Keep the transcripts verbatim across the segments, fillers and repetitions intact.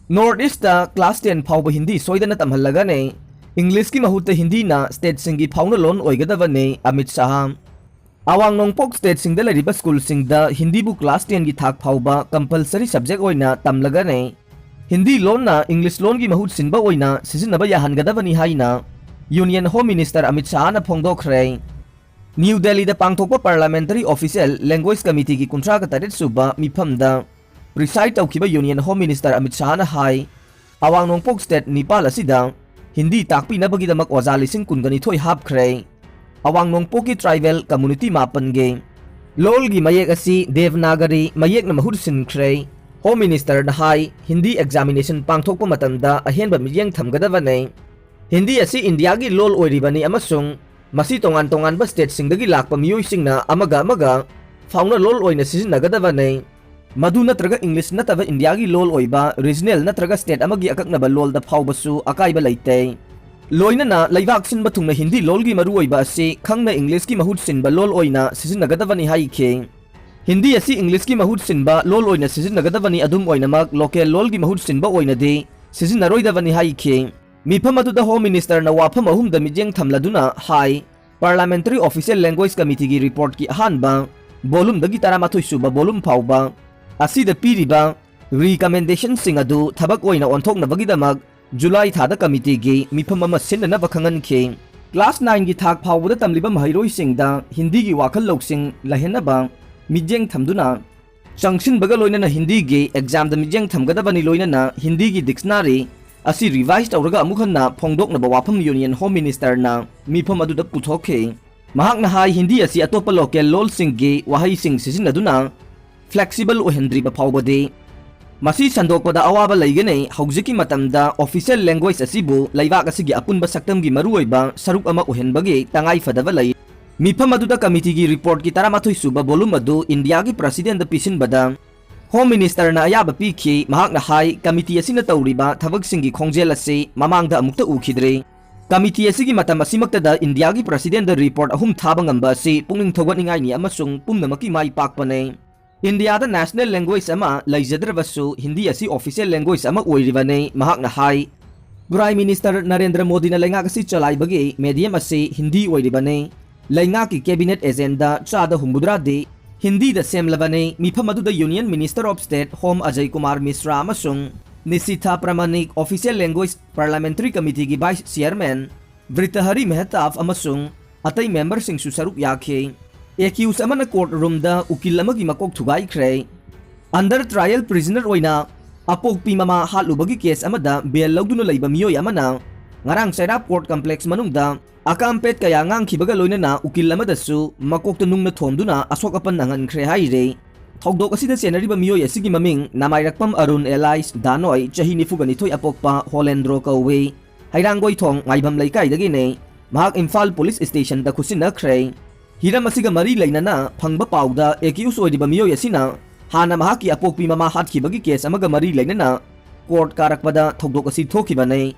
North East class ten ꯐꯥꯎꯕ ꯍꯤꯟꯗꯤ ꯁꯣꯏꯗꯅ ꯇꯝꯍꯜꯂꯒꯅꯤ꯫ English ꯀꯤ ꯃꯍꯨꯠꯇ ꯍꯤꯟꯗꯤꯅ state ꯁꯤꯡꯒꯤ ꯐꯥꯎꯅ ꯂꯣꯟ ꯑꯣꯏꯒꯗꯕꯅꯤ, ꯑꯃꯤꯠ ꯁꯥꯍ꯫ ꯑꯋꯥꯡ ꯅꯣꯡꯄꯣꯛ state ꯁꯤꯡꯗ ꯂꯩꯔꯤꯕ school ꯁꯤꯡꯗ ꯍꯤꯟꯗꯤꯕꯨ class ten ꯒꯤ ꯊꯥꯛ ꯐꯥꯎꯕ compulsory subject ꯑꯣꯏꯅ ꯇꯝꯂꯒꯅꯤ꯫ ꯍꯤꯟꯗꯤ ꯂꯣꯟꯅ English ꯂꯣꯟꯒꯤ ꯃꯍꯨꯠ ꯁꯤꯟꯕ ꯑꯣꯏꯅ ꯁꯤꯖꯤꯟꯅꯕ ꯌꯥꯍꯟꯒꯗꯕꯅꯤ ꯍꯥꯏꯅ Union Home Minister ꯑꯃꯤꯠ ꯁꯥꯍꯅ ꯐꯣꯡꯗꯣꯛꯈ꯭ꯔꯦ꯫ ꯅ꯭ꯌꯨ ꯗꯦꯜꯂꯤꯗ ꯄꯥꯡꯊꯣꯛꯄ Parliamentary Official Language Committee ꯒꯤ ꯀꯨꯟꯊ꯭ꯔꯥꯒ ꯇꯔꯦꯠ ꯁꯨꯕ ꯃꯤꯐꯝꯗ preside ꯇꯧꯈꯤꯕ Union Home Minister ꯑꯃꯤꯠ ꯁꯥꯍꯅ ꯍꯥꯏ, ꯑꯋꯥꯡ ꯅꯣꯡꯄꯣꯛ state ꯅꯤꯄꯥꯜ ꯑꯁꯤꯗ ꯍꯤꯟꯗꯤ ꯇꯥꯛꯄꯤꯅꯕꯒꯤꯗꯃꯛ ꯑꯣꯖꯥ ꯂꯤꯁꯤꯡ ꯀꯨꯟꯒ ꯅꯤꯊꯣꯏ ꯍꯥꯞꯈ꯭ꯔꯦ꯫ ꯑꯋꯥꯡ ꯅꯣꯡꯄꯣꯛꯀꯤ tribal community ꯃꯥꯄꯟꯒꯤ ꯂꯣꯜꯒꯤ ꯃꯌꯦꯛ ꯑꯁꯤ ꯗꯦꯕꯅꯥꯒꯔꯤ ꯃꯌꯦꯛꯅ ꯃꯍꯨꯠ ꯁꯤꯟꯈ꯭ꯔꯦ꯫ Home Minister ꯅ ꯍꯥꯏ, ꯍꯤꯟꯗꯤ examination ꯄꯥꯡꯊꯣꯛꯄ ꯃꯇꯝꯗ ꯑꯍꯦꯟꯕ ꯃꯤꯠꯌꯦꯡ ꯊꯝꯒꯗꯕꯅꯤ꯫ ꯍꯤꯟꯗꯤ ꯑꯁꯤ ꯏꯟꯗꯤꯌꯥꯒꯤ ꯂꯣꯜ ꯑꯣꯏꯔꯤꯕꯅꯤ ꯑꯃꯁꯨꯡ ꯃꯁꯤ ꯇꯣꯉꯥꯟ ꯇꯣꯉꯥꯟꯕ state ꯁꯤꯡꯗꯒꯤ ꯂꯥꯛꯄ ꯃꯤꯑꯣꯏꯁꯤꯡꯅ ꯑꯃꯒ ꯑꯃꯒ ꯐꯥꯎꯅ ꯂꯣꯜ ꯑꯣꯏꯅ ꯁꯤꯖꯤꯟꯅꯒꯗꯕꯅꯤ꯫ ꯃꯗꯨ ꯅꯠꯇ꯭ꯔꯒ English ꯅꯠꯇꯕ ꯏꯟꯗꯤꯌꯥꯒꯤ ꯂꯣꯜ ꯑꯣꯏꯕ regional ꯅꯠꯇ꯭ꯔꯒ state ꯑꯃꯒꯤ ꯑꯀꯛꯅꯕ ꯂꯣꯜꯗ ꯐꯥꯎꯕꯁꯨ ꯑꯀꯥꯏꯕ ꯂꯩꯇꯦ꯫ ꯂꯣꯏꯅꯅ ꯂꯩꯕꯥꯛ ꯁꯤꯟꯕ ꯊꯨꯡꯅ ꯍꯤꯟꯗꯤ ꯂꯣꯜꯒꯤ ꯃꯔꯨꯑꯣꯏꯕ ꯑꯁꯤ ꯈꯪꯅ English ꯀꯤ ꯃꯍꯨꯠ ꯁꯤꯟꯕ ꯂꯣꯜ ꯑꯣꯏꯅ ꯁꯤꯖꯤꯟꯅꯒꯗꯕꯅꯤ ꯍꯥꯏꯈꯤ꯫ ꯍꯤꯟꯗꯤ ꯑꯁꯤ English ꯀꯤ ꯃꯍꯨꯠ ꯁꯤꯟꯕ ꯂꯣꯜ ꯑꯣꯏꯅ ꯁꯤꯖꯤꯟꯅꯒꯗꯕꯅꯤ, ꯑꯗꯨꯝ ꯑꯣꯏꯅꯃꯛ local ꯂꯣꯜꯒꯤ ꯃꯍꯨꯠ ꯁꯤꯟꯕ ꯑꯣꯏꯅꯗꯤ ꯁꯤꯖꯤꯟꯅꯔꯣꯏꯗꯕꯅꯤ ꯍꯥꯏꯈꯤ꯫ ꯃꯤꯐꯝ ꯑꯗꯨꯗ Home Minister ꯅ ꯋꯥꯐꯝ ꯑꯍꯨꯝꯗ ꯃꯤꯠꯌꯦꯡ ꯊꯝꯂꯗꯨꯅ ꯍꯥꯏ, Parliamentary Official Language Committee ꯒꯤ report ꯀꯤ ꯑꯍꯥꯟꯕ volume ꯗꯒꯤ ꯇꯔꯥꯃꯥꯊꯣꯏ ꯁꯨꯕ volume ꯐꯥꯎꯕ ꯑꯁꯤꯗ ꯄꯤꯔꯤꯕ recommendation ꯁꯤꯡ ꯑꯗꯨ ꯊꯕꯛ ꯑꯣꯏꯅ ꯑꯣꯟꯊꯣꯛꯅꯕꯒꯤꯗꯃꯛ July ꯊꯥꯗ committee ꯒꯤ ꯃꯤꯐꯝ ꯑꯃ ꯁꯤꯟꯅꯅꯕ ꯈꯪꯍꯟꯈꯤ꯫ Class nine ꯒꯤ ꯊꯥꯛ ꯐꯥꯎꯕꯗ ꯇꯝꯂꯤꯕ ꯃꯍꯩꯔꯣꯏꯁꯤꯡꯗ ꯍꯤꯟꯗꯤꯒꯤ ꯋꯥꯈꯜ ꯂꯧꯁꯤꯡ ꯂꯩꯍꯟꯅꯕ ꯃꯤꯠꯌꯦꯡ ꯊꯝꯗꯨꯅ ꯆꯪꯁꯤꯟꯕꯒ ꯂꯣꯏꯅꯅ ꯍꯤꯟꯗꯤꯒꯤ exam ꯗ ꯃꯤꯠꯌꯦꯡ ꯊꯝꯒꯗꯕꯅꯤ, ꯂꯣꯏꯅꯅ ꯍꯤꯟꯗꯤꯒꯤ dictionary ꯑꯁꯤ revise ꯇꯧꯔꯒ ꯑꯃꯨꯛ ꯍꯟꯅ ꯐꯣꯡꯗꯣꯛꯅꯕ ꯋꯥꯐꯝ Union Home Minister ꯅ ꯃꯤꯐꯝ ꯑꯗꯨꯗ ꯄꯨꯊꯣꯛꯈꯤ꯫ ꯃꯍꯥꯛꯅ ꯍꯥꯏ, ꯍꯤꯟꯗꯤ ꯑꯁꯤ ꯑꯇꯣꯞꯄ local ꯂꯣꯜꯁꯤꯡꯒꯤ ꯋꯥꯍꯩꯁꯤꯡ ꯁꯤꯖꯤꯟꯅꯗꯨꯅ flexible ꯑꯣꯏꯍꯟꯗ꯭ꯔꯤꯕ ꯐꯥꯎꯕꯗꯤ ꯃꯁꯤ ꯁꯟꯗꯣꯛꯄꯗ ꯑꯋꯥꯕ ꯂꯩꯒꯅꯤ꯫ ꯍꯧꯖꯤꯛꯀꯤ ꯃꯇꯝꯗ official language ꯑꯁꯤꯕꯨ ꯂꯩꯕꯥꯛ ꯑꯁꯤꯒꯤ ꯑꯄꯨꯟꯕ ꯁꯛꯇꯝꯒꯤ ꯃꯔꯨꯑꯣꯏꯕ ꯁꯔꯨꯛ ꯑꯃ ꯑꯣꯏꯍꯟꯕꯒꯤ ꯇꯉꯥꯏ ꯐꯗꯕ ꯂꯩ꯫ ꯃꯤꯐꯝ ꯑꯗꯨꯗ committee ꯒꯤ report ꯀꯤ ꯇꯔꯥꯃꯥꯊꯣꯏ ꯁꯨꯕ volume ꯑꯗꯨ ꯏꯟꯗꯤꯌꯥꯒꯤ President ꯗ ꯄꯤꯁꯤꯟꯕꯗ Home Minister ꯅ ꯑꯌꯥꯕ ꯄꯤꯈꯤ꯫ ꯃꯍꯥꯛꯅ ꯍꯥꯏ, committee ꯑꯁꯤꯅ ꯇꯧꯔꯤꯕ ꯊꯕꯛꯁꯤꯡꯒꯤ ꯈꯣꯡꯖꯦꯜ ꯑꯁꯤ ꯃꯃꯥꯡꯗ ꯑꯃꯨꯛꯇ ꯎꯈꯤꯗ꯭ꯔꯤ꯫ Committee ꯑꯁꯤꯒꯤ ꯃꯇꯝ ꯑꯁꯤꯃꯛꯇꯗ ꯏꯟꯗꯤꯌꯥꯒꯤ President ꯗ report ꯑꯍꯨꯝ ꯊꯥꯕ ꯉꯝꯕ ꯑꯁꯤ ꯄꯨꯛꯅꯤꯡ ꯊꯧꯒꯠꯅꯤꯡꯉꯥꯏꯅꯤ ꯑꯃꯁꯨꯡ ꯄꯨꯝꯅꯃꯛꯀꯤ ꯃꯥꯏ ꯄꯥꯛꯄꯅꯤ꯫ ꯏꯟꯗꯤꯌꯥꯗ national language ꯑꯃ ꯂꯩꯖꯗ꯭ꯔꯕꯁꯨ ꯍꯤꯟꯗꯤ ꯑꯁꯤ official language ꯑꯃ ꯑꯣꯏꯔꯤꯕꯅꯤ, ꯃꯍꯥꯛꯅ ꯍꯥꯏ꯫ Prime Minister ꯅꯔꯦꯟꯗ꯭ꯔ ꯃꯣꯗꯤꯅ ꯂꯩꯉꯥꯛ ꯑꯁꯤ ꯆꯂꯥꯏꯕꯒꯤ medium ꯑꯁꯤ ꯍꯤꯟꯗꯤ ꯑꯣꯏꯔꯤꯕꯅꯤ꯫ ꯂꯩꯉꯥꯛꯀꯤ cabinet agenda ꯆꯥꯗ ꯍꯨꯝꯐꯨꯇꯔꯥꯗꯤ ꯍꯤꯟꯗꯤꯗ ꯁꯦꯝꯂꯕꯅꯤ꯫ ꯃꯤꯐꯝ ꯑꯗꯨꯗ Union Minister of State Home Ajay Kumar ꯃꯤꯁ꯭ꯔꯥ ꯑꯃꯁꯨꯡ ꯅꯤꯁꯤꯊꯥ ꯄ꯭ꯔꯃꯥꯅꯤꯛ, official language parliamentary committeeꯒꯤ vice chairman ꯚ꯭ꯔꯤꯇꯍꯔꯤ ꯃꯦꯍꯇꯥꯕ ꯑꯃꯁꯨꯡ ꯑꯇꯩ memberꯁꯤꯡꯁꯨ ꯁꯔꯨꯛ ꯌꯥꯈꯤ꯫ Accused ꯑꯃꯅ court roomꯗ ꯎꯀꯤꯜ ꯑꯃꯒꯤ ꯃꯀꯣꯛ ꯊꯨꯒꯥꯏꯈ꯭ꯔꯦ꯫ Under trial prisoner ꯑꯣꯏꯅ ꯑꯄꯣꯛꯄꯤ ꯃꯃꯥ ꯍꯥꯠꯂꯨꯕꯒꯤ case ꯑꯃꯗ bail ꯂꯧꯗꯨꯅ ꯂꯩꯕ ꯃꯤꯑꯣꯏ ꯑꯃꯅ ꯉꯔꯥꯡ ꯆꯩꯔꯥꯞ court complex ꯃꯅꯨꯡꯗ ꯑꯀꯥꯝꯄꯦꯠ ꯀꯌꯥ ꯉꯥꯡꯈꯤꯕꯒ ꯂꯣꯏꯅꯅ ꯎꯀꯤꯜ ꯑꯃꯗꯁꯨ ꯃꯀꯣꯛꯇ ꯅꯨꯡꯅ ꯊꯣꯝꯗꯨꯅ ꯑꯁꯣꯛ ꯑꯄꯟ ꯅꯪꯍꯟꯈ꯭ꯔꯦ ꯍꯥꯏꯔꯤ꯫ ꯊꯧꯗꯣꯛ ꯑꯁꯤꯗ ꯆꯦꯟꯅꯔꯤꯕ ꯃꯤꯑꯣꯏ ꯑꯁꯤꯒꯤ ꯃꯃꯤꯡ ꯅꯥꯃꯥꯏꯔꯛꯄꯝ ꯑꯔꯨꯟ alias ꯗꯥꯅꯣꯏ, ꯆꯍꯤ ꯅꯤꯐꯨꯒ ꯅꯤꯊꯣꯏ ꯑꯄꯣꯛꯄ ꯍꯣꯂꯦꯟꯗ꯭ꯔꯣ ꯀꯧꯏ꯫ ꯍꯩꯔꯥꯡꯒꯣꯏꯊꯣꯡ ꯃꯥꯏꯕꯝ ꯂꯩꯀꯥꯏꯗꯒꯤꯅꯤ꯫ ꯃꯍꯥꯛ ꯏꯝꯐꯥꯜ police stationꯗ ꯈꯨꯠꯁꯤꯟꯅꯈ꯭ꯔꯦ꯫ ꯍꯤꯔꯝ ꯑꯁꯤꯒ ꯃꯔꯤ ꯂꯩꯅꯅ ꯐꯪꯕ ꯄꯥꯎꯗ accused ꯑꯣꯏꯔꯤꯕ ꯃꯤꯑꯣꯏ ꯑꯁꯤꯅ ꯍꯥꯟꯅ ꯃꯍꯥꯛꯀꯤ ꯑꯄꯣꯛꯄꯤ ꯃꯃꯥ ꯍꯥꯠꯈꯤꯕꯒꯤ case ꯑꯃꯒ ꯃꯔꯤ ꯂꯩꯅꯅ court ꯀꯥꯔꯛꯄꯗ ꯊꯧꯗꯣꯛ ꯑꯁꯤ ꯊꯣꯛꯈꯤꯕꯅꯤ꯫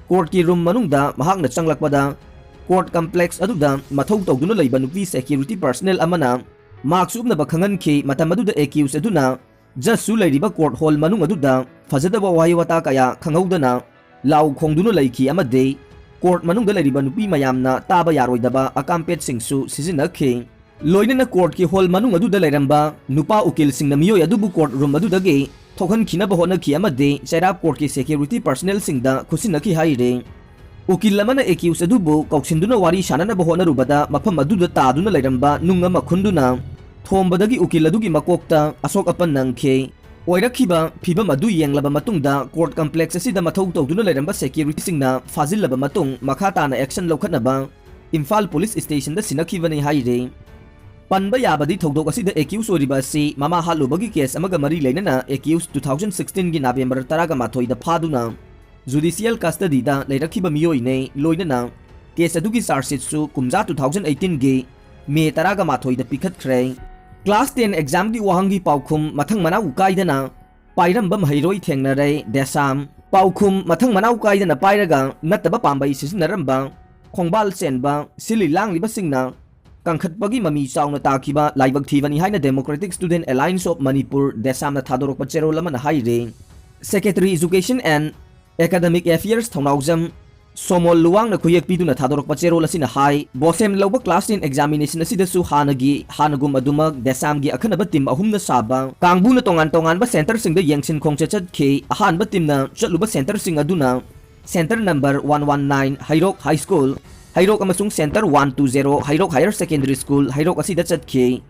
Courtꯀꯤ room ꯃꯅꯨꯡꯗ ꯃꯍꯥꯛꯅ ꯆꯪꯂꯛꯄꯗ court complex ꯑꯗꯨꯗ ꯃꯊꯧ ꯇꯧꯗꯨꯅ ꯂꯩꯕ ꯅꯨꯄꯤ security personnel ꯑꯃꯅ mask ꯎꯞꯅꯕ ꯈꯪꯍꯟꯈꯤ꯫ ꯃꯇꯝ ꯑꯗꯨꯗ accused ꯑꯗꯨꯅ judgeꯁꯨ ꯂꯩꯔꯤꯕ court hall ꯃꯅꯨꯡ ꯑꯗꯨꯗ ꯐꯖꯗꯕ ꯋꯥꯍꯩ ꯋꯥꯇꯥ ꯀꯌꯥ ꯈꯪꯍꯧꯗꯅ ꯂꯥꯎ ꯈꯣꯡꯗꯨꯅ ꯂꯩꯈꯤ ꯑꯃꯗꯤ court ꯃꯅꯨꯡꯗ ꯂꯩꯔꯤꯕ ꯅꯨꯄꯤ ꯃꯌꯥꯝꯅ ꯇꯥꯕ ꯌꯥꯔꯣꯏꯗꯕ ꯑꯀꯥꯝꯄꯦꯠꯁꯤꯡꯁꯨ ꯁꯤꯖꯤꯟꯅꯈꯤ꯫ ꯂꯣꯏꯅꯅ courtꯀꯤ hall ꯃꯅꯨꯡ ꯑꯗꯨꯗ ꯂꯩꯔꯝꯕ ꯅꯨꯄꯥ ꯎꯀꯤꯜꯁꯤꯡꯅ ꯃꯤꯑꯣꯏ ꯑꯗꯨꯕꯨ court room ꯑꯗꯨꯗꯒꯤ ꯊꯣꯛꯍꯟꯈꯤꯅꯕ ꯍꯣꯠꯅꯈꯤ ꯑꯃꯗꯤ ꯆꯩꯔꯥꯞ courtꯀꯤ security personnelꯁꯤꯡꯗ ꯈꯨꯠꯁꯤꯟꯅꯈꯤ ꯍꯥꯏꯔꯤ꯫ ꯎꯀꯤꯜ ꯑꯃꯅ accused ꯑꯗꯨꯕꯨ ꯀꯧꯁꯤꯟꯗꯨꯅ ꯋꯥꯔꯤ ꯁꯥꯟꯅꯅꯕ ꯍꯣꯠꯅꯔꯨꯕꯗ ꯃꯐꯝ ꯑꯗꯨꯗ ꯇꯥꯗꯨꯅ ꯂꯩꯔꯝꯕ ꯅꯨꯡ ꯑꯃ ꯈꯨꯟꯗꯨꯅ ꯊꯣꯝꯕꯗꯒꯤ ꯎꯀꯤꯜ ꯑꯗꯨꯒꯤ ꯃꯀꯣꯛꯇ ꯑꯁꯣꯛ ꯑꯄꯟ ꯅꯪꯈꯤ꯫ ꯑꯣꯏꯔꯛꯈꯤꯕ ꯐꯤꯚꯝ ꯑꯗꯨ ꯌꯦꯡꯂꯕ ꯃꯇꯨꯡꯗ court complex ꯑꯁꯤꯗ ꯃꯊꯧ ꯇꯧꯗꯨꯅ ꯂꯩꯔꯝꯕ securityꯁꯤꯡꯅ ꯐꯥꯖꯤꯜꯂꯕ ꯃꯇꯨꯡ ꯃꯈꯥ ꯇꯥꯅ action ꯂꯧꯈꯠꯅꯕ ꯏꯝꯐꯥꯜ police stationꯗ ꯁꯤꯟꯅꯈꯤꯕꯅꯤ ꯍꯥꯏꯔꯤ꯫ ꯄꯟꯕ ꯌꯥꯕꯗꯤ ꯊꯧꯗꯣꯛ ꯑꯁꯤꯗ accused ꯑꯣꯏꯔꯤꯕ ꯑꯁꯤ ꯃꯃꯥ ꯍꯥꯠꯂꯨꯕꯒꯤ case ꯑꯃꯒ ꯃꯔꯤ ꯂꯩꯅꯅ accused two thousand sixteenꯒꯤ November ꯇꯔꯥꯒ ꯃꯥꯊꯣꯏꯗ ꯐꯥꯗꯨꯅ judicial custodyꯗ ꯂꯩꯔꯛꯈꯤꯕ ꯃꯤꯑꯣꯏꯅꯤ꯫ ꯂꯣꯏꯅꯅ case ꯑꯗꯨꯒꯤ charge sheetꯁꯨ ꯀꯨꯝꯖꯥ two thousand eighteenꯒꯤ May ꯇꯔꯥꯒ ꯃꯥꯊꯣꯏꯗ ꯄꯤꯈꯠꯈ꯭ꯔꯦ꯫ Class ten examꯒꯤ ꯋꯥꯍꯪꯒꯤ ꯄꯥꯎꯈꯨꯝ ꯃꯊꯪ ꯃꯅꯥꯎ ꯀꯥꯏꯗꯅ ꯄꯥꯏꯔꯝꯕ ꯃꯍꯩꯔꯣꯏ ꯊꯦꯡꯅꯔꯦ꯫ ꯗꯦꯁꯥꯝ꯫ ꯄꯥꯎꯈꯨꯝ ꯃꯊꯪ ꯃꯅꯥꯎ ꯀꯥꯏꯗꯅ ꯄꯥꯏꯔꯒ ꯅꯠꯇꯕ ꯄꯥꯝꯕꯩ ꯁꯤꯖꯤꯟꯅꯔꯝꯕ ꯈꯣꯡꯕꯥꯜ ꯆꯦꯟꯕ ꯁꯤꯜꯂꯤ ꯂꯥꯡꯂꯤꯕꯁꯤꯡꯅ ꯀꯟꯈꯠꯄꯒꯤ ꯃꯃꯤ ꯆꯥꯎꯅ ꯇꯥꯈꯤꯕ ꯂꯥꯏꯕꯛ ꯊꯤꯕꯅꯤ ꯍꯥꯏꯅ Democratic Student Alliance of Manipur, ꯗꯦꯁꯥꯝꯅ ꯊꯥꯗꯣꯔꯛꯄ ꯆꯦꯔꯣꯜ ꯑꯃꯅ ꯍꯥꯏꯔꯤ꯫ Secretary Education and Academic Affairs ꯊꯧꯅꯥꯎꯖꯝ ꯁꯣꯃꯣꯜ ꯂꯨꯋꯥꯡꯅ ꯈꯨꯌꯦꯛ ꯄꯤꯗꯨꯅ ꯊꯥꯗꯣꯔꯛꯄ ꯆꯦꯔꯣꯜ ꯑꯁꯤꯅ ꯍꯥꯏ, ꯕꯣꯁꯦꯝ ꯂꯧꯕ class ten examination ꯑꯁꯤꯗꯁꯨ ꯍꯥꯟꯅꯒꯤ, ꯍꯥꯟꯅꯒꯨꯝ ꯑꯗꯨꯃꯛ ꯗꯦꯁꯥꯝꯒꯤ ꯑꯈꯟꯅꯕ team ꯑꯍꯨꯝꯅ ꯁꯥꯕ ꯀꯥꯡꯕꯨꯅ ꯇꯣꯉꯥꯟ ꯇꯣꯉꯥꯟꯕ centreꯁꯤꯡꯗ ꯌꯦꯡꯁꯤꯟ ꯈꯣꯡꯆꯠ ꯆꯠꯈꯤ꯫ ꯑꯍꯥꯟꯕ teamꯅ ꯆꯠꯂꯨꯕ centreꯁꯤꯡ ꯑꯗꯨꯅ Centre number one one nine ꯍꯩꯔꯣꯛ High School, ꯍꯩꯔꯣꯛ ꯑꯃꯁꯨꯡ Centre one two zero ꯍꯩꯔꯣꯛ Higher Secondary School, ꯍꯩꯔꯣꯛ ꯑꯁꯤꯗ ꯆꯠꯈꯤ꯫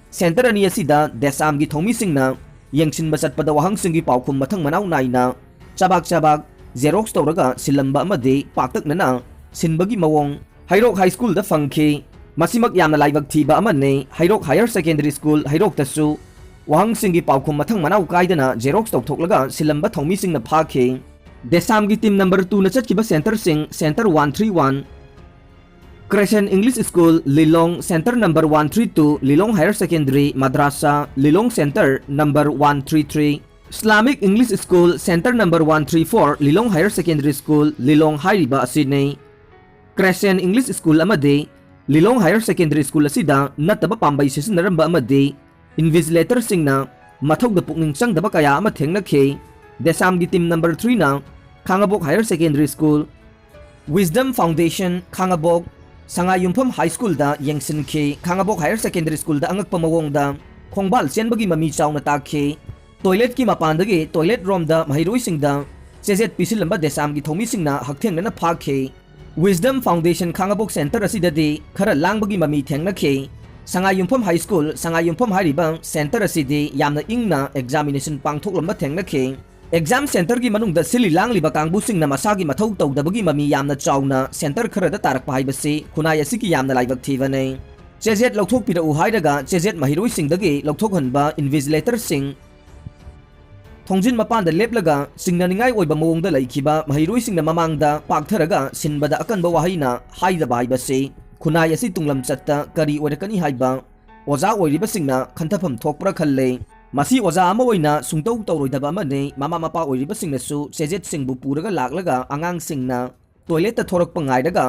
Centre ꯑꯅꯤ ꯑꯁꯤꯗ ꯗꯦꯁꯥꯝꯒꯤ ꯊꯧꯃꯤꯁꯤꯡꯅ ꯌꯦꯡꯁꯤꯟꯕ ꯆꯠꯄꯗ ꯋꯥꯍꯪꯁꯤꯡꯒꯤ ꯄꯥꯎꯈꯨꯝ ꯃꯊꯪ ꯃꯅꯥꯎ ꯅꯥꯏꯅ ꯆꯕꯥꯛ ꯆꯕꯥꯛ xerox ꯇꯧꯔꯒ ꯁꯤꯜꯂꯝꯕ ꯑꯃꯗꯤ ꯄꯥꯛꯇꯛꯅꯅ ꯁꯤꯟꯕꯒꯤ ꯃꯑꯣꯡ ꯍꯩꯔꯣꯛ High Schoolꯗ ꯐꯪꯈꯤ꯫ ꯃꯁꯤꯃꯛ ꯌꯥꯝꯅ ꯂꯥꯏꯕꯛ ꯊꯤꯕ ꯑꯃꯅꯤ꯫ ꯍꯩꯔꯣꯛ Higher Secondary School, ꯍꯩꯔꯣꯛꯇꯁꯨ ꯋꯥꯍꯪꯁꯤꯡꯒꯤ ꯄꯥꯎꯈꯨꯝ ꯃꯊꯪ ꯃꯅꯥꯎ ꯀꯥꯏꯗꯅ xerox ꯇꯧꯊꯣꯛꯂꯒ ꯁꯤꯜꯂꯝꯕ ꯊꯧꯃꯤꯁꯤꯡꯅ ꯐꯥꯈꯤ꯫ ꯗꯦꯁꯥꯝꯒꯤ team number twoꯅ ꯆꯠꯈꯤꯕ centreꯁꯤꯡ Centre one three one, Crescent English School, Lilong, Centre number one three two, Lilong Higher Secondary, Madrasa, Lilong, Centre number one three three, Islamic English School, Centre number one three four, Lilong Higher Secondary School, Lilong ꯍꯥꯏꯔꯤꯕ ꯑꯁꯤꯅꯤ꯫ Crescent English School ꯑꯃꯗꯤ Lilong Higher Secondary School ꯑꯁꯤꯗ ꯅꯠꯇꯕ ꯄꯥꯝꯕꯩ ꯁꯤꯖꯤꯟꯅꯔꯝꯕ ꯑꯃꯗꯤ invigilatorꯁꯤꯡꯅ ꯃꯊꯧꯗ ꯄꯨꯛꯅꯤꯡ ꯆꯪꯗꯕ ꯀꯌꯥ ꯑꯃ ꯊꯦꯡꯅꯈꯤ꯫ ꯗꯦꯁꯥꯝꯒꯤ team number threeꯅ ꯈꯥꯉꯕꯣꯛ Higher Secondary School, Wisdom Foundation, ꯈꯥꯉꯕꯣꯛ, ꯁꯉꯥꯏꯌꯨꯝꯐꯝ High Schoolꯗ ꯌꯦꯡꯁꯤꯟꯈꯤ꯫ ꯈꯥꯉꯕꯣꯛ Higher Secondary Schoolꯗ ꯑꯉꯛꯄ ꯃꯑꯣꯡꯗ ꯈꯣꯡꯕꯥꯜ ꯆꯦꯟꯕꯒꯤ ꯃꯃꯤ ꯆꯥꯎꯅ ꯇꯥꯈꯤ꯫ Toiletꯀꯤ ꯃꯄꯥꯟꯗꯒꯤ toilet roomꯗ ꯃꯍꯩꯔꯣꯏꯁꯤꯡꯗ ꯆꯦꯖꯦꯠ ꯄꯤꯁꯤꯜꯂꯝꯕ ꯗꯦꯁꯥꯝꯒꯤ ꯊꯧꯃꯤꯁꯤꯡꯅ ꯍꯛꯊꯦꯡꯅꯅ ꯐꯥꯈꯤ꯫ Wisdom Foundation ꯈꯥꯉꯕꯣꯛ centre ꯑꯁꯤꯗꯗꯤ ꯈꯔ ꯂꯥꯡꯕꯒꯤ ꯃꯃꯤ ꯊꯦꯡꯅꯈꯤ꯫ ꯁꯉꯥꯏꯌꯨꯝꯐꯝ High School, ꯁꯉꯥꯏꯌꯨꯝꯐꯝ ꯍꯥꯏꯔꯤꯕ centre ꯑꯁꯤꯗꯤ ꯌꯥꯝꯅ ꯏꯪꯅ examination ꯄꯥꯡꯊꯣꯛꯂꯝꯕ ꯊꯦꯡꯅꯈꯤ꯫ Exam centreꯒꯤ ꯃꯅꯨꯡꯗ ꯁꯤꯜꯂꯤ ꯂꯥꯡꯂꯤꯕ ꯀꯥꯡꯕꯨꯁꯤꯡꯅ ꯃꯁꯥꯒꯤ ꯃꯊꯧ ꯇꯧꯗꯕꯒꯤ ꯃꯃꯤ ꯌꯥꯝꯅ ꯆꯥꯎꯅ centre ꯈꯔꯗ ꯇꯥꯔꯛꯄ ꯍꯥꯏꯕꯁꯤ ꯈꯨꯟꯅꯥꯏ ꯑꯁꯤꯒꯤ ꯌꯥꯝꯅ ꯂꯥꯏꯕꯛ ꯊꯤꯕꯅꯤ꯫ ꯆꯦꯖꯦꯠ ꯂꯧꯊꯣꯛꯄꯤꯔꯛꯎ ꯍꯥꯏꯔꯒ ꯆꯦꯖꯦꯠ ꯃꯍꯩꯔꯣꯏꯁꯤꯡꯗꯒꯤ ꯂꯧꯊꯣꯛꯍꯟꯕ invigilatorꯁꯤꯡ, ꯊꯣꯡꯖꯤꯟ ꯃꯄꯥꯟꯗ ꯂꯦꯞꯂꯒ ꯆꯤꯡꯅꯅꯤꯡꯉꯥꯏ ꯑꯣꯏꯕ ꯃꯑꯣꯡꯗ ꯂꯩꯈꯤꯕ ꯃꯍꯩꯔꯣꯏꯁꯤꯡꯅ ꯃꯃꯥꯡꯗ ꯄꯥꯛꯊꯔꯒ ꯁꯤꯟꯕꯗ ꯑꯀꯟꯕ ꯋꯥꯍꯩꯅ ꯍꯥꯏꯗꯕ ꯍꯥꯏꯕꯁꯤ ꯈꯨꯟꯅꯥꯏ ꯑꯁꯤ ꯇꯨꯡꯂꯝꯆꯠꯇ ꯀꯔꯤ ꯑꯣꯏꯔꯛꯀꯅꯤ ꯍꯥꯏꯕ ꯑꯣꯖꯥ ꯑꯣꯏꯔꯤꯕꯁꯤꯡꯅ ꯈꯟꯊꯐꯝ ꯊꯣꯛꯄ꯭ꯔꯥ ꯈꯜꯂꯦ꯫ ꯃꯁꯤ ꯑꯣꯖꯥ ꯑꯃ ꯑꯣꯏꯅ ꯁꯨꯡꯇꯧ ꯇꯧꯔꯣꯏꯗꯕ ꯑꯃꯅꯤ꯫ ꯃꯃꯥ ꯃꯄꯥ ꯑꯣꯏꯔꯤꯕꯁꯤꯡꯅꯁꯨ ꯆꯦꯖꯦꯠꯁꯤꯡꯕꯨ ꯄꯨꯔꯒ ꯂꯥꯛꯂꯒ ꯑꯉꯥꯡꯁꯤꯡꯅ toiletꯇ ꯊꯣꯔꯛꯄ ꯉꯥꯏꯔꯒ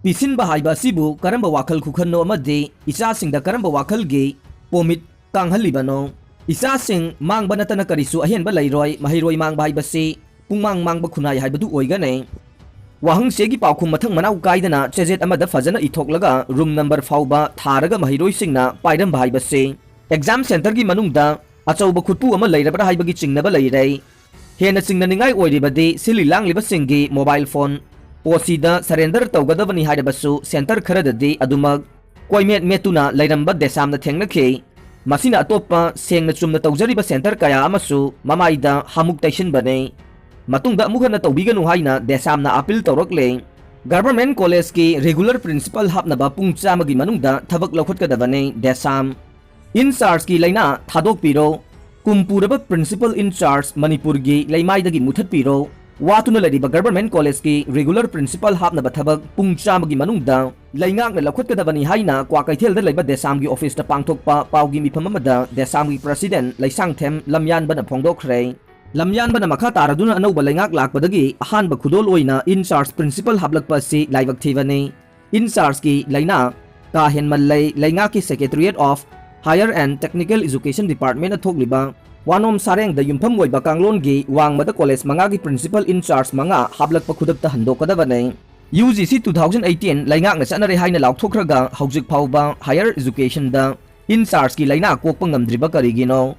ꯄꯤꯁꯤꯟꯕ ꯍꯥꯏꯕ ꯑꯁꯤꯕꯨ ꯀꯔꯝꯕ ꯋꯥꯈꯜ ꯈꯨꯈꯟꯅꯣ ꯑꯃꯗꯤ ꯏꯆꯥꯁꯤꯡꯗ ꯀꯔꯝꯕ ꯋꯥꯈꯜꯒꯤ ꯄꯣꯃꯤꯠ ꯀꯥꯡꯍꯜꯂꯤꯕꯅꯣ? ꯏꯆꯥꯁꯤꯡ ꯃꯥꯡꯕ ꯅꯠꯇꯅ ꯀꯔꯤꯁꯨ ꯑꯍꯦꯟꯕ ꯂꯩꯔꯣꯏ꯫ ꯃꯍꯩꯔꯣꯏ ꯃꯥꯡꯕ ꯍꯥꯏꯕꯁꯤ ꯄꯨꯡꯃꯥꯡ ꯃꯥꯡꯕ ꯈꯨꯟꯅꯥꯏ ꯍꯥꯏꯕꯗꯨ ꯑꯣꯏꯒꯅꯤ꯫ ꯋꯥꯍꯪ ꯆꯦꯒꯤ ꯄꯥꯎꯈꯨꯝ ꯃꯊꯪ ꯃꯅꯥꯎ ꯀꯥꯏꯗꯅ ꯆꯦꯖꯦꯠ ꯑꯃꯗ ꯐꯖꯅ ꯏꯊꯣꯛꯂꯒ ꯔꯨꯝ ꯅꯝꯕꯔ ꯐꯥꯎꯕ ꯊꯥꯔꯒ ꯃꯍꯩꯔꯣꯏꯁꯤꯡꯅ ꯄꯥꯏꯔꯝꯕ ꯍꯥꯏꯕꯁꯤ ꯑꯦꯛꯖꯥꯝ ꯁꯦꯟꯇꯔꯒꯤ ꯃꯅꯨꯡꯗ ꯑꯆꯧꯕ ꯈꯨꯠꯄꯨ ꯑꯃ ꯂꯩꯔꯕ꯭ꯔꯥ ꯍꯥꯏꯕꯒꯤ ꯆꯤꯡꯅꯕ ꯂꯩꯔꯦ꯫ ꯍꯦꯟꯅ ꯆꯤꯡꯅꯅꯤꯡꯉꯥꯏ ꯑꯣꯏꯔꯤꯕꯗꯤ ꯁꯤꯜꯂꯤ ꯂꯥꯡꯂꯤꯕꯁꯤꯡꯒꯤ ꯃꯣꯕꯥꯏꯜ ꯐꯣꯟ꯫ ꯄꯣꯠꯁꯤꯗ ꯁꯔꯦꯟꯗꯔ ꯇꯧꯒꯗꯕꯅꯤ ꯍꯥꯏꯔꯕꯁꯨ ꯁꯦꯟꯇꯔ ꯈꯔꯗꯗꯤ ꯑꯗꯨꯃꯛ ꯀꯣꯏꯃꯦꯠ ꯃꯦꯠꯇꯨꯅ ꯂꯩꯔꯝꯕ ꯗꯦꯁꯥꯝꯅ ꯊꯦꯡꯅꯈꯤ꯫ ꯃꯁꯤꯅ ꯑꯇꯣꯞꯄ ꯁꯦꯡꯅ ꯆꯨꯝꯅ ꯇꯧꯖꯔꯤꯕ ꯁꯦꯟꯇꯔ ꯀꯌꯥ ꯑꯃꯁꯨ ꯃꯃꯥꯏꯗ ꯍꯥꯃꯨꯛ ꯇꯩꯁꯤꯟꯕꯅꯤ꯫ ꯃꯇꯨꯡꯗ ꯑꯃꯨꯛ ꯍꯟꯅ ꯇꯧꯕꯤꯒꯅꯨ ꯍꯥꯏꯅ ꯗꯦꯁꯥꯝꯅ ꯑꯥꯄꯤꯜ ꯇꯧꯔꯛꯂꯦ꯫ ꯒꯚꯔꯟꯃꯦꯟꯠ ꯀꯣꯂꯦꯖꯀꯤ ꯔꯤꯒꯨꯂꯔ ꯄ꯭ꯔꯤꯟꯁꯤꯄꯜ ꯍꯥꯞꯅꯕ ꯄꯨꯡ ꯆꯥꯝꯃꯒꯤ ꯃꯅꯨꯡꯗ ꯊꯕꯛ ꯂꯧꯈꯠꯀꯗꯕꯅꯤ꯫ ꯗꯦꯁꯥꯝ ꯏꯟꯆꯥꯔꯖꯀꯤ ꯂꯩꯅꯥ ꯊꯥꯗꯣꯛꯄꯤꯔꯣ꯫ ꯀꯨꯝ ꯄꯨꯔꯕ ꯄ꯭ꯔꯤꯟꯁꯤꯄꯜ ꯏꯟꯆꯥꯔꯖ ꯃꯅꯤꯄꯨꯔꯒꯤ ꯂꯩꯃꯥꯏꯗꯒꯤ ꯃꯨꯊꯠꯄꯤꯔꯣ꯫ ꯋꯥꯇꯨꯅ ꯂꯩꯔꯤꯕ ꯒꯚꯔꯟꯃꯦꯟꯠ ꯀꯣꯂꯦꯖꯀꯤ ꯔꯤꯒꯨꯂꯔ ꯄ꯭ꯔꯤꯟꯁꯤꯄꯜ ꯍꯥꯞꯅꯕ ꯊꯕꯛ ꯄꯨꯡ ꯆꯥꯝꯃꯒꯤ ꯃꯅꯨꯡꯗ ꯂꯩꯉꯥꯛꯅ ꯂꯧꯈꯠꯀꯗꯕꯅꯤ ꯍꯥꯏꯅ ꯀ꯭ꯋꯥꯀꯩꯊꯦꯜꯗ ꯂꯩꯕ ꯗꯦꯁꯥꯝꯒꯤ ꯑꯣꯐꯤꯁꯇ ꯄꯥꯡꯊꯣꯛꯄ ꯄꯥꯎꯒꯤ ꯃꯤꯐꯝ ꯑꯃꯗ ꯗꯦꯁꯥꯝꯒꯤ ꯄ꯭ꯔꯁꯤꯗꯦꯟꯠ ꯂꯩꯁꯥꯡꯊꯦꯝ ꯂꯝꯌꯥꯟꯕꯅ ꯐꯣꯡꯗꯣꯛꯈ꯭ꯔꯦ꯫ ꯂꯝꯌꯥꯟꯕꯅ ꯃꯈꯥ ꯇꯥꯔꯗꯨꯅ ꯑꯅꯧꯕ ꯂꯩꯉꯥꯛ ꯂꯥꯛꯄꯗꯒꯤ ꯑꯍꯥꯟꯕ ꯈꯨꯗꯣꯜ ꯑꯣꯏꯅ ꯏꯟꯆꯥꯔꯖ ꯄ꯭ꯔꯤꯟꯁꯤꯄꯜ ꯍꯥꯞꯂꯛꯄ ꯑꯁꯤ ꯂꯥꯏꯕꯛ ꯊꯤꯕꯅꯤ꯫ ꯏꯟꯆꯥꯔꯖꯀꯤ ꯂꯩꯅꯥ ꯀꯥ ꯍꯦꯟꯃꯜꯂꯦ꯫ ꯂꯩꯉꯥꯛꯀꯤ Secretariat of Higher and Technical Education Departmentꯅ ꯊꯣꯛꯂꯤꯕ ꯋꯥꯅꯣꯝ ꯁꯥꯔꯦꯡꯗ ꯌꯨꯝꯐꯝ ꯑꯣꯏꯕ ꯀꯥꯡꯂꯣꯟꯒꯤ ꯋꯥꯡꯃꯗ ꯀꯣꯂꯦꯖ ꯃꯉꯥꯒꯤ ꯄ꯭ꯔꯤꯟꯁꯤꯄꯜ ꯏꯟꯆꯥꯔꯖ ꯃꯉꯥ ꯍꯥꯞꯂꯛꯄ ꯈꯨꯗꯛꯇ ꯍꯟꯗꯣꯛꯀꯗꯕꯅꯤ꯫ U G C two thousand eighteen ꯂꯩꯉꯥꯛꯅ ꯆꯠꯅꯔꯦ ꯍꯥꯏꯅ ꯂꯥꯎꯊꯣꯛꯈ꯭ꯔꯒ ꯍꯧꯖꯤꯛ ꯐꯥꯎꯕ ꯍꯥꯌꯔ ꯏꯖꯨꯀꯦꯁꯟꯗ ꯏꯟꯆꯥꯔꯖꯀꯤ ꯂꯩꯅꯥ ꯀꯣꯛꯄ ꯉꯝꯗ꯭ꯔꯤꯕ ꯀꯔꯤꯒꯤꯅꯣ?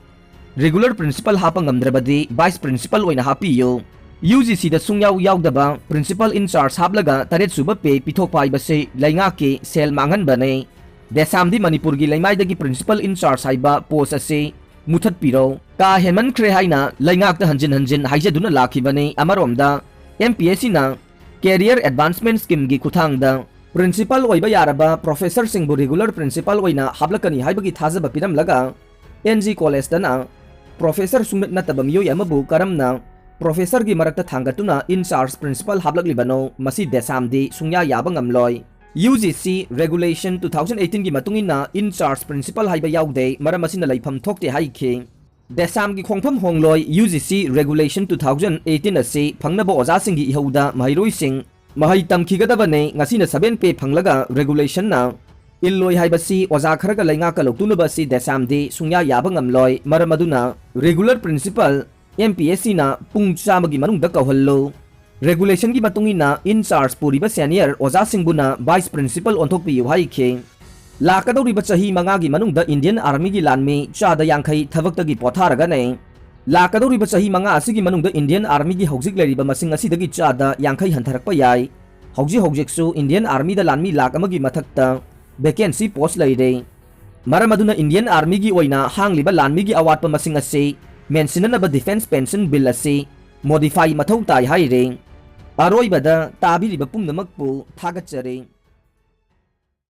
ꯔꯤꯒꯨꯂꯔ ꯄ꯭ꯔꯤꯟꯁꯤꯄꯜ ꯍꯥꯞꯄ ꯉꯝꯗ꯭ꯔꯕꯗꯤ ꯚꯥꯏꯁ ꯄ꯭ꯔꯤꯟꯁꯤꯄꯜ ꯑꯣꯏꯅ ꯍꯥꯞꯄꯤꯌꯨ꯫ ꯌꯨ ꯖꯤ ꯁꯤꯗ ꯁꯨꯡꯌꯥꯎ ꯌꯥꯎꯗꯕ ꯄ꯭ꯔꯤꯟꯁꯤꯄꯜ ꯏꯟꯆꯥꯔꯖ ꯍꯥꯞꯂꯒ ꯇꯔꯦꯠ ꯁꯨꯕ ꯄꯦ ꯄꯤꯊꯣꯛꯄ ꯍꯥꯏꯕꯁꯤ ꯂꯩꯉꯥꯛꯀꯤ ꯁꯦꯜ ꯃꯥꯡꯍꯟꯕꯅꯤ꯫ ꯗꯦꯁꯥꯝꯗꯤ ꯃꯅꯤꯄꯨꯔꯒꯤ ꯂꯩꯃꯥꯏꯗꯒꯤ ꯄ꯭ꯔꯤꯟꯁꯤꯄꯜ ꯏꯟꯆꯥꯔꯖ ꯍꯥꯏꯕ ꯄꯣꯁ ꯑꯁꯤ ꯃꯨꯊꯠꯄꯤꯔꯣ꯫ ꯀꯥ ꯍꯦꯟꯃꯟꯈ꯭ꯔꯦ ꯍꯥꯏꯅ ꯂꯩꯉꯥꯛꯇ ꯍꯟꯖꯤꯟ ꯍꯟꯖꯤꯟ ꯍꯥꯏꯖꯗꯨꯅ ꯂꯥꯛꯈꯤꯕꯅꯤ꯫ ꯑꯃꯔꯣꯝꯗ, ꯑꯦꯝ ꯄꯤ ꯑꯦꯁ ꯁꯤꯅ Career Advancement Schemeꯒꯤ ꯈꯨꯠꯊꯥꯡꯗ ꯄ꯭ꯔꯤꯟꯁꯤꯄꯜ ꯑꯣꯏꯕ ꯌꯥꯔꯕ ꯄ꯭ꯔꯣꯐꯦꯁꯔꯁꯤꯡꯕꯨ ꯔꯤꯒꯨꯂꯔ ꯄ꯭ꯔꯤꯟꯁꯤꯄꯜ ꯑꯣꯏꯅ ꯍꯥꯞꯂꯛꯀꯅꯤ ꯍꯥꯏꯕꯒꯤ ꯊꯥꯖꯕ ꯄꯤꯔꯝꯂꯒ, ꯑꯦꯟ ꯖꯤ ꯀꯣꯂꯦꯖꯇꯅ ꯄ꯭ꯔꯣꯐꯦꯁꯔ ꯁꯨꯡꯅꯠ ꯅꯠꯇꯕ ꯃꯤꯑꯣꯏ ꯑꯃꯕꯨ ꯀꯔꯝꯅ ꯄ꯭ꯔꯣꯐꯦꯁꯔꯒꯤ ꯃꯔꯛꯇ ꯊꯥꯡꯒꯠꯇꯨꯅ ꯏꯟꯆꯥꯔꯖ ꯄ꯭ꯔꯤꯟꯁꯤꯄꯜ ꯍꯥꯞꯂꯛꯂꯤꯕꯅꯣ? ꯃꯁꯤ ꯗꯦꯁꯥꯝꯗꯤ ꯁꯨꯡꯌꯥ ꯌꯥꯕ ꯉꯝꯂꯣꯏ꯫ U G C regulation two thousand eighteenꯒꯤ ꯃꯇꯨꯡ ꯏꯟꯅ ꯏꯟꯆꯥꯔꯖ ꯄ꯭ꯔꯤꯟꯁꯤꯄꯜ ꯍꯥꯏꯕ ꯌꯥꯎꯗꯦ꯫ ꯃꯔꯝ ꯑꯁꯤꯅ ꯂꯩꯐꯝ ꯊꯣꯛꯇꯦ ꯍꯥꯏꯈꯤ꯫ ꯗꯦꯁꯥꯝꯒꯤ ꯈꯣꯡꯐꯝ ꯍꯣꯡꯂꯣꯏ꯫ U G C regulation two thousand eighteen ꯑꯁꯤ ꯐꯪꯅꯕ ꯑꯣꯖꯥꯁꯤꯡꯒꯤ ꯏꯍꯧꯗ ꯃꯍꯩꯔꯣꯏꯁꯤꯡ ꯃꯍꯩ ꯇꯝꯈꯤꯒꯗꯕꯅꯤ꯫ ꯉꯁꯤꯅ seven pay ꯐꯪꯂꯒ regulation ꯅ ꯏꯜꯂꯣꯏ ꯍꯥꯏꯕꯁꯤ ꯑꯣꯖꯥ ꯈꯔꯒ ꯂꯩꯉꯥꯛꯀ ꯂꯧꯇꯨꯅꯕ ꯑꯁꯤ ꯗꯦꯁꯥꯝꯗꯤ ꯁꯨꯡꯌꯥ ꯌꯥꯕ ꯉꯝꯂꯣꯏ꯫ ꯃꯔꯝ ꯑꯗꯨꯅ regular principal M P S C ꯅ ꯄꯨꯡ ꯆꯥꯝꯃꯒꯤ ꯃꯅꯨꯡꯗ ꯀꯧꯍꯜꯂꯨ꯫ Regulation ꯒꯤ ꯃꯇꯨꯡ ꯏꯟꯅ in charge ꯄꯨꯔꯤꯕ senior ꯑꯣꯖꯥꯁꯤꯡꯕꯨꯅ vice principal ꯑꯣꯟꯊꯣꯛꯄꯤꯌꯨ ꯍꯥꯏꯈꯤ꯫ ꯂꯥꯛꯀꯗꯧꯔꯤꯕ ꯆꯍꯤ ꯃꯉꯥꯒꯤ ꯃꯅꯨꯡꯗ Indian Army ꯒꯤ ꯂꯥꯟꯃꯤ ꯆꯥꯗ ꯌꯥꯡꯈꯩ ꯊꯕꯛꯇꯒꯤ ꯄꯣꯊꯥꯔꯒꯅꯤ꯫ ꯂꯥꯛꯀꯗꯧꯔꯤꯕ ꯆꯍꯤ ꯃꯉꯥ ꯑꯁꯤꯒꯤ ꯃꯅꯨꯡꯗ Indian Army ꯒꯤ ꯍꯧꯖꯤꯛ ꯂꯩꯔꯤꯕ ꯃꯁꯤꯡ ꯑꯁꯤꯗꯒꯤ ꯆꯥꯗ ꯌꯥꯡꯈꯩ ꯍꯟꯊꯔꯛꯄ ꯌꯥꯏ꯫ ꯍꯧꯖꯤꯛ ꯍꯧꯖꯤꯛꯁꯨ Indian Army ꯗ ꯂꯥꯟꯃꯤ ꯂꯥꯛ ꯑꯃꯒꯤ ꯃꯊꯛꯇ vacancy post ꯂꯩꯔꯦ꯫ ꯃꯔꯝ ꯑꯗꯨꯅ Indian Army ꯒꯤ ꯑꯣꯏꯅ ꯍꯥꯡꯂꯤꯕ ꯂꯥꯟꯃꯤꯒꯤ ꯑꯋꯥꯠꯄ ꯃꯁꯤꯡ ꯑꯁꯤ ꯃꯦꯟꯁꯤꯟꯅꯅꯕ Defence Pension Bill ꯑꯁꯤ modify ꯃꯊꯧ ꯇꯥꯏ ꯍꯥꯏꯔꯦ꯫ ꯑꯔꯣꯏꯕꯗ ꯇꯥꯕꯤꯔꯤꯕ ꯄꯨꯝꯅꯃꯛꯄꯨ ꯊꯥꯒꯠꯆꯔꯤ꯫